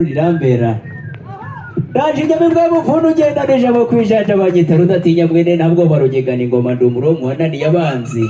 Rirambera ndaje inyamibwa y'ubupfundu ugenda nijabo kwijanja, banyita Rudatinya mwene ntabwo barugegana ingoma, ndi umurongo wananiye abanzi.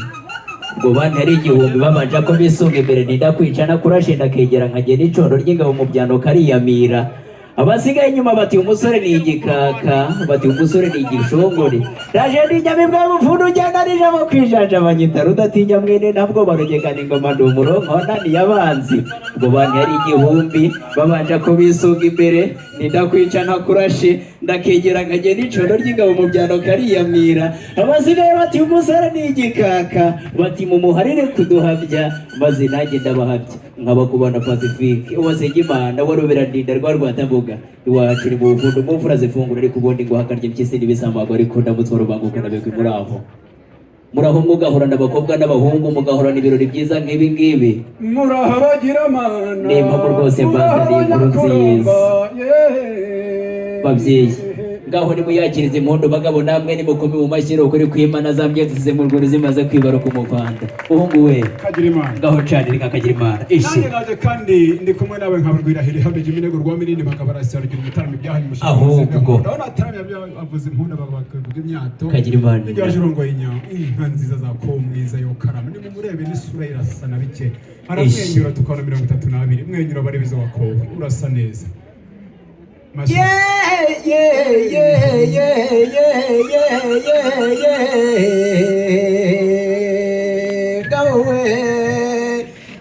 Ubwo bantera 1000 babanje ko bisunga imbere, ninda kwica nakurashe, ndakegera nkagenda icondo ry'ingabo mu byano kariyamira. Abasigaye inyuma bati: "Umusore ni igikaka," bati: "Umusore ni igishongore." Ndaje ndi inyamibwa y'ubupfundu ugenda nijabo kwijanja, banyita Rudatinya mwene ntabwo barugegana ingoma, ndi umurongo wananiye abanzi. Ubwo bantera 1000 babanje ko bisunga imbere, nindakwica ntakurashe, ndakegera nkagenda icondo ry'ingabo mu byano kariyamira. Abasigaye bati: "Umusore ni igikaka," bati: "Mumuharire kuduhabya," maze nanjye ndabahabya nkabakubana. Pacifique Uwasengimana wa Ruberandinda rwa Rwatambuga, iwacu ni mu bufundu mu mfura zifungura, ariko ubundi ngo hakarya impyisi n'ibisamagwe. Ariko ndamutwa Rubanguka nabigwi, muraho, muraho, mugahorana abakobwa n'abahungu, mugahorana ibirori byiza nk'ibi ngibi. Muraho bagiramana. Ni impamo rwose, mbazaniye inkuru nziza. Babyeyi, ngaho nimuyakirize impundu. Bagabo namwe nimukome mu mashyiro kuri kwimana zambye mu rwuri zimaze kwibaruka umupanda. Uhungu we. Kagira Imana. Ngaho canira inka, kagira Imana ishi. Nanjye naje kandi ndi kumwe nawe nkabarwirahira ihamije iminego rwa minini bakabarasya rugira umutarama ibyaha. Ahubwo. Ndabona ataramye bavuza impundu, bakavuga imyato. Kagira Imana. Nijya urongoye inka nziza za ko mwiza yo karama, nimumurebe n'isura irasa na bike, aramwenyura tukabona 32 mwenyura barebizo wakowe, urasa neza. Mashyi. Yeah, yeah, yeah, yeah, yeah, yeah, yeah, yeah. Gawe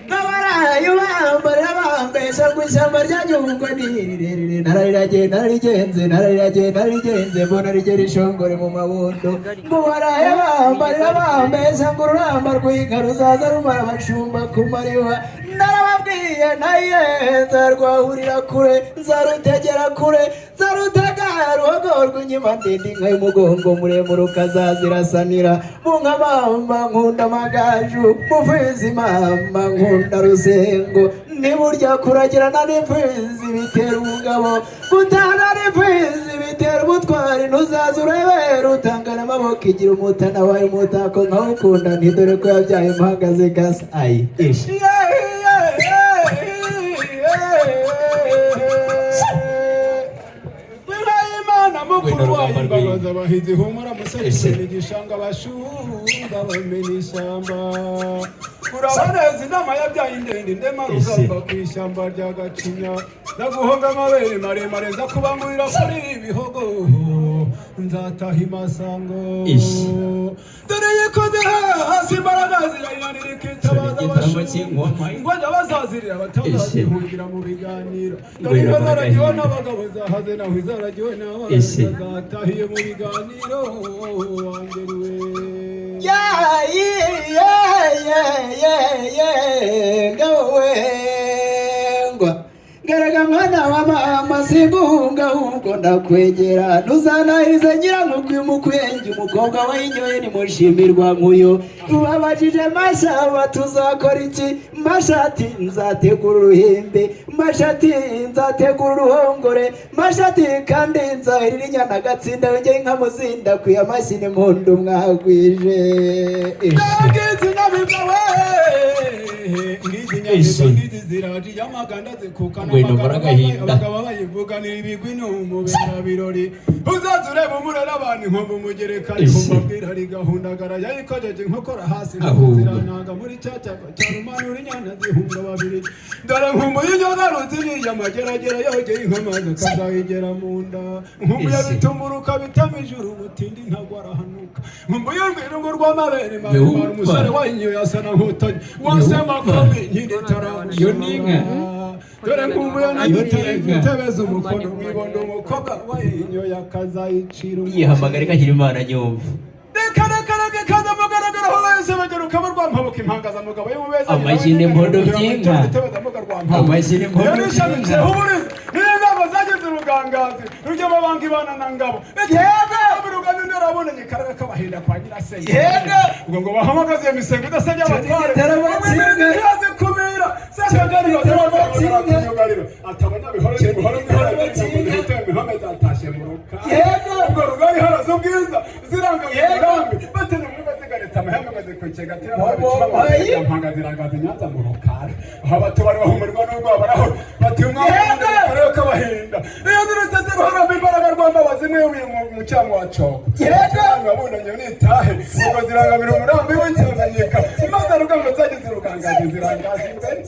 ngabaraye bambarira bambesha ngo ishyamba rya Nyungwe ni rirerire, narariragiye nararigenze, narariragiye nararigenze, mbona rigera ishongore mu mabondo. Ngo baraye bambarira bambesha ngo ururamba rw'inka ruzaza rumara abashumba ku mariba, narababwiye naye nzarwahurira kure, nzarutegera kure, nzarutega ruhogo rw'inyuma, ndende inka y'umugongo muremure ukazazirasanira mu nka. Mama nkunda amagaju, mufizi mama nkunda rusengo. Niburya kuragirana n'imfizi bitera ubugabo, gutana n'imfizi bitera ubutwari. Ntuzaza urebera utangana amaboko, igira umutana wayo umutako nkawukunda, ntidore ko yabyaye impanga zigasa ayi ishi. Imana mukuru. Ngwino rugamba rw'inka. Wayimbabaza abahizi, humura musore. Ese. Igishanga abashumba bamena ishyamba, uraboneza inama yabyaye indende ndema. Ese. Rugamba ku ishyamba rya Gacinya, ndaguhonga amabere maremare, nza kubangurira kuri ibihogo, nzataha imasango. Ishi. Dore yikoze hasi imbaraga zirayinanira, ikitabaza. Igitaramo cy'ingoma. Ngo njya bazazirira batazazihungira mu biganiro. Dore Ngwino inka zaragiwe Rwagahinda. n'abagabo zahaze, naho izaragiwe n'abana Ese. zatahiye mu biganiro wangeriwe. Yeah, yeah, ngawe ngwa ngaraga mwana wa mama, singuhunga ahubwo ndakwegera, ntuzanahirize nyirankukwi mukwenge. Umukobwa wayinyoye nimushimirwa nkuyo. Ubabajije Mashaba: "Tuzakora iki?" Mashati: "Nzategura uruhimbi." Mashati: "Nzategura uruhongore." Mashati: "Kandi nzahirira inyana gatsinda." Yongeye nkamuzinda kuya amashyi n'impundu mwagwije. Ngizi nyamibwa we, ngizi Ese. nyamibwa ngizi ziraje yamaganda zikukana. Ngwino muri agahinda. Abagabo bayivuganira ibigwi n'umubera birori, uzaza ureba umurera abantu inkombe umugereka. Ese. Mbabwira ari gahundagara yayikojeje inkokora hasi. Ahubwo. Ziranaga muri cya cyago cya rumanura inyana zihunga babiri. Dore nkumbuye inyoza ruziriye amageragere, yogeye inkomazi akazayigera mu nda. Nkumbuye Ese. bitumburuka bitama ijuru, umutindi ntabwo arahanuka. Nkumbuye urwirungu rw'amabere maremare. Yehova. Umusore wayinyoye asa na nkotanyi wasema ko inkindi itaramushobora. Iyo ni inka. Dore nkumbuye Iyo ni inka. gutebeza umukono mwibondo, umukobwa wayinyoye akazayicira. Yihamagara ikagira Imana nyumva. Reka reka reka, kaza mugaragara aho bahise bagera ukaba rwampabuka impangazamugabo y'umubeza. Amashyi n'impundu by'inka. Amashyi n'impundu by'inka. Niyo ngabo zagize urugangazi rujya amabanga ibana na ngabo. Yego birugano ndarabonanye karaga kabahinda kwa nyirasenge. Yego. Ubwo ngo bahamagaze iyo misengo idasabye abatware. Igitaramo cy'inka. Yaze kumira sekagari. Igitaramo cy'inka. Atabanyabihore n'imihore n'imihore imihome zatashye mu ruka. Yego. Ubwo rugari haraze ubwiza ziranga Yego. umugambi batene muri bazigaritse amahembe bazikwikega. Bobo, Mpanga zirangaza inyanza mu rukari, aho abatubari bahumirwa n'ubwoba barahora bati umwami Yego. karere. Mbabazi imwe mu cyamo wa Coko. Yego, nitahe ubwo zirangamira umurambi w'icyanganyika, maze rugamba zagize urugangazi zirangaza imbere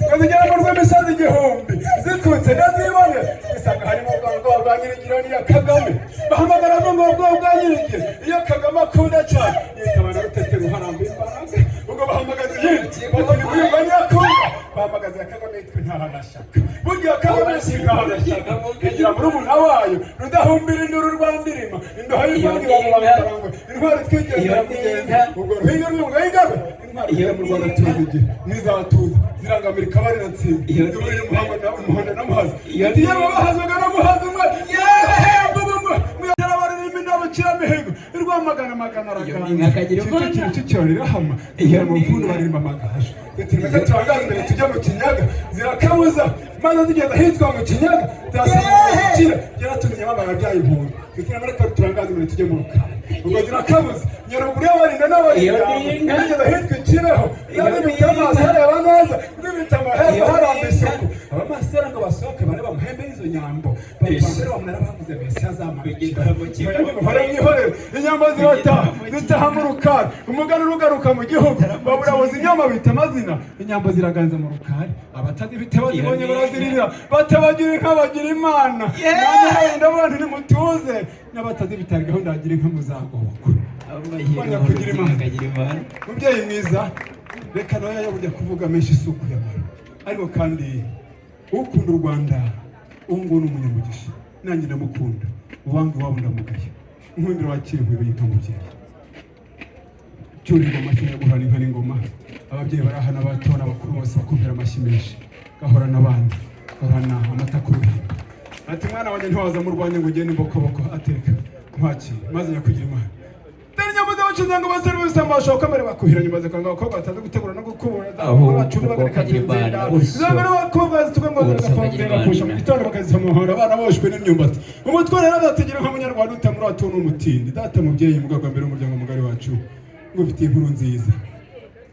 ngo zigera mu rw'imisozi igihumbi zitutse ndazibone, zisanga harimo ubwonko bwa Nyirigira n'iya Kagame. Bahamagara ngo ubwonko bwa Nyirigira iyo Kagame akunda cyane yitaba na Rutete ruharamba imbaraga. Ubwo bahamagaza iyindi bati ni kuyumva niyo akunda. Bahamagaza iya Kagame yitwa Intahanashyaka. Burya Kagame si Intahanashyaka, igira murumuna wayo Rudahumbira induru rwa Ndirima, indoha y'Urwanda ibamubangarangwe intwari twigendera mugenzi. Ubwo ruhinga rwunga y'ingabe intwari Iyo mu Rwanda tuzi igihe n'izatuza zirangamira ikabari na Nsinda zihurira umuhango na Umuhondo na Muhazi. Ati yewe bahazwaga na Muhazi umwe, yewe muyatara baririmba indabukiramihigo irwamagana magana Iyo ni inka Kagira Imana. Kicukiro Kicukiro rirahama iyo mu mfundu baririmba amagaju. Reka turangaze imbere tujya mu Kinyaga. Zirakabuza maze zigeze ahitwa mu Kinyaga zirasanga gukira yaratumye mama yabyaye impundu. Reka turangaze imbere tujye mu Rukari. Ubwo zirakabuza Nyaruguru y'abarinda n'abarinda. Iyo ni inka. Zigeze ahitwa Ikibeho zibita amaso areba neza, zibita amahembe haramba isuku. Abamasera ngo basohoke bareba amahembe y'izo nyambo bambere bamwe bavuze mbese azamanukira muhore mwihorere. Inyambo zirataha, zitaha mu Rukari, umugani urugaruka mu gihugu baburabuza inyama bita amazina. Inyambo ziraganza mu Rukari, abatazifite bazibonye baraziririra batabagira inka bagira Imana. Nanjye ndavuga nti nimutuze n'abatazifite hari gahunda yagira inka muzagobokwa. Kugira Imana. Kagira Imana. Mubyeyi mwiza, reka nawe burya kuvuga menshi si ukuyamara, ariko kandi ukunda u Rwanda ubu ngubu ni umunyamugisha. Nanjye ndamukunda, uwanga iwabo ndamugaye. Nkundira wakira inkwibe y'inka mubyeyi, cyurirwa amashyi nyaguhana inka n'ingoma. Ababyeyi barahana, abato n'abakuru bose bakumvira amashyi menshi. Gahorana abana, gahorana amata ku ruhimbi. Ati mwana wanjye ntiwaza mu rwanjye ngo ugende imbokoboko. Ateka nkwakire maze nyakugira Imana. Dore inyama z'abacuruzi ngo basore bose amashoka mbere bakuhira nyuma zikanga abakobwa batazi gutegura no gukubura. Aho Abacuri bagarika Kagira Imana, inzira. utyo. Zangana abakobwa zituka ngo Utyo, zigapfa Kagira Imana. zigapfusha mu gitondo bakazisomuhora abana boshwe n'imyumbati. Umutware rero atigira nk'umunyarwanda utamuri atuye n'umutindi. Data mubyeyi mugaga mbere w'umuryango mugari wacu, ngufitiye inkuru nziza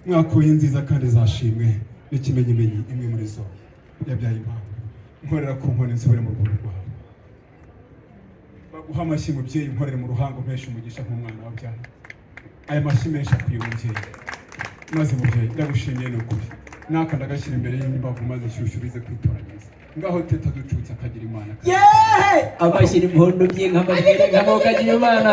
mwakuye nziza kandi zashimwe n'ikimenyimenyi, imwe muri zo yabyaye impamvu nkorera ku nkoni nsubire mu rwuri rwawe. Baguha amashyi mubyeyi, nkorere mu ruhango mpesha umugisha nk'umwana wabyaye. Aya mashyi menshi akwiye umubyeyi. Maze mubyeyi ndagushimiye ni ukuri, naka ndagashyira imbere y'imbavu maze shyushyu bize kwitoranyiriza. Ngaho teta ducutse akagira Imana. Yeee, amashyira impundu by'inka mbabwire nka Kagira Imana.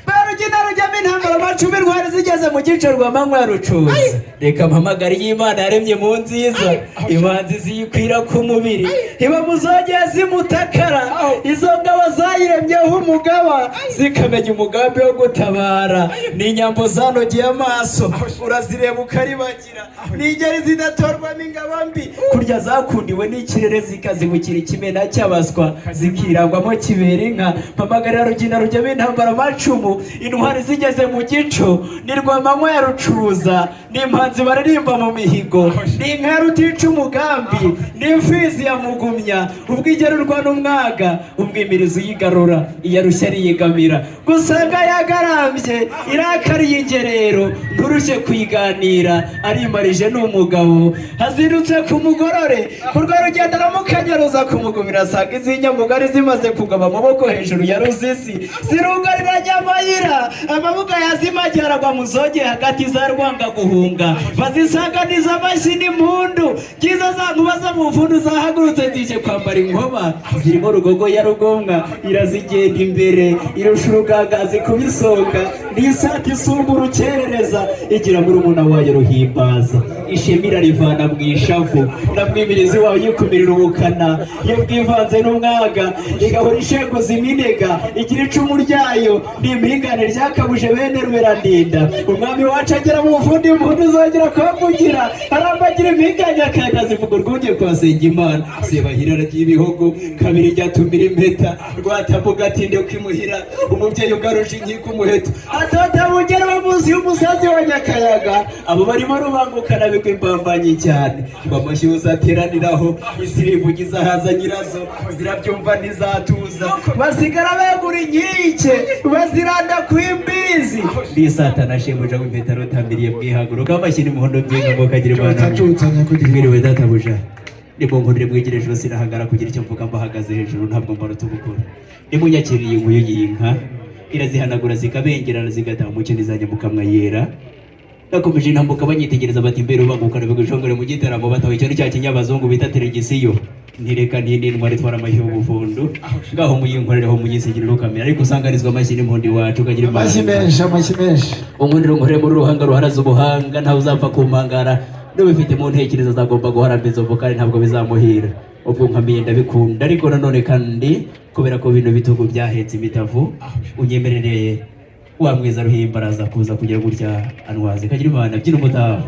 Barugina rujyamo intambara amacumi rwari zigeze mu gice rwa manywa ya Rucuzi. Reka mpamagare y'Imana yaremye mu nziza imanzi ziyikwira ku mubiri iba muzogeye zimutakara. Izo ngabo zayiremyeho umugaba zikamenya umugambi wo gutabara. Ni inyambo zanogeye amaso, urazireba ukaribagira. Ni ingeri zidatorwamo ingabo mbi kurya zakundiwe n'ikirere zikazibukira ikimena cy'abaswa zikirangwamo kibera inka. Mpamagarira Rugina rujyamo intambara amacumu intwari zigeze mu gico ni Rwamanywa ya Rucuza, ni impanzi baririmba mu mihigo, ni inka rutica umugambi, ni imfizi ya Mugumya ubwo igerurwa n'umwaga umwimirizi uyigarura iyo arushye ariyigamira. Gusanga yagarambye irakariye ingerero nturushye kuyiganira arimarije ni umugabo hazirutse ku mugorore ku rwa rugendo aramukanyaruza kumugumira asanga izi nyamugari zimaze kugaba amaboko hejuru ya Ruzizi zirugarira Nyamayira amabuga yazimagiye aragwa mu zogeye hagati za rwanga guhunga bazisanganiza amashyi n'impundu ngizo za nkuba zo mu mfundu zahagurutse zije kwambara inkoba zirimo Rugogo ya Rugomwa irazigenda imbere irusha urugangazi kubisonga n'isaka isumba urukerereza igira murumuna wayo Ruhimbaza ishema irarivana mu ishavu na mwimirizi wayo yikumirira ubukana iyo bwivanze n'umwaga igahora ishenguza iminega igira icumu ryayo n'impingane ryakabuje bene Ruberandinda. Umwami wacu agera mu bufundi impundu zongera kuhavugira arambagira impingane akayaga zivuga urwunge kwa Nsengimana Sebahira aragiye ibihugu kabiri ryatumira impeta rwatambuga atinde kwimuhira umubyeyi ugaruje inkiko umuheto atota bugera bamuzi y'umusazi wa Nyakayaga abo barimo rubangukana bigwa imbambanyi cyane ngo amashyuza ateraniraho isirivugiza haza nyirazo zirabyumva ntizatuza basigara begura inkike baziranda ku imbizi ndisatana shebuja w'impeta rutambiriye bwihaguruka amashyira umuhondo by'inka ngo kagira Imana. Cutsa, nyakugira. Mwiriwe databuja. Nimunkurire mwigire hejuru, sinahangara kugira icyo mvuga mbahagaze hejuru, ntabwo mbaruta ubukuru. Nimunyakiriye inkuyo y'inka irazihanagura zikabengerana, zigataha umucyo n'izajya mu kamwa yera. Nakomeje intambuka banyitegereza bati: "Mbere ubangukana bigushongore mu gitaramo batawe icyo ni cya kinyabazungu bita teregisiyo." Ntireka ntindi ntwari itwara amashyi y'ubufundu, ngaho muyinkorereho, munyisigire rukamera, ariko usanganizwa amashyi n'impundi iwacu ukagira Imana. Amashyi menshi, amashyi menshi. Unkundira unkorere muri ruhanga ruharaze ubuhanga, ntawe uzapfa kumpangara n'ubifite mu ntekerezo azagomba guharamba inzovu kandi ntabwo bizamuhira. Ubwo nkamiye ndabikunda, ariko nanone kandi kubera ko bino bitugu byahetse imitavu, unyemerereye wa mwiza Ruhimba araza kuza kugira gutya antwaze. Kagira Imana, byina umutaho.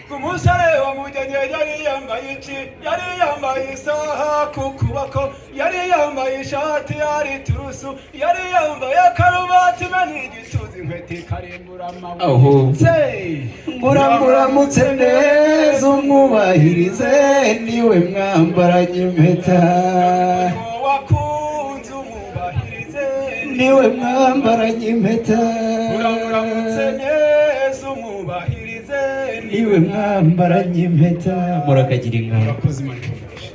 Ku musore wa Mugenye yari yambaye iki? Yari yambaye isaha ku kuboko, yari yambaye ishati, yari turusu, yari yambaye karuvati mani igituza, inkweto ikarimbura amabuye. Aho. Se. Muramutse neza, umwubahirize, niwe mwambaranye impeta. Uwo wakunze umwubahirize. Niwe mwambaranye impeta. Muramutse neza, umwubahirize. Niwe mwambaranye impeta. Murakagira inka. Murakoze, Imana ikubahe.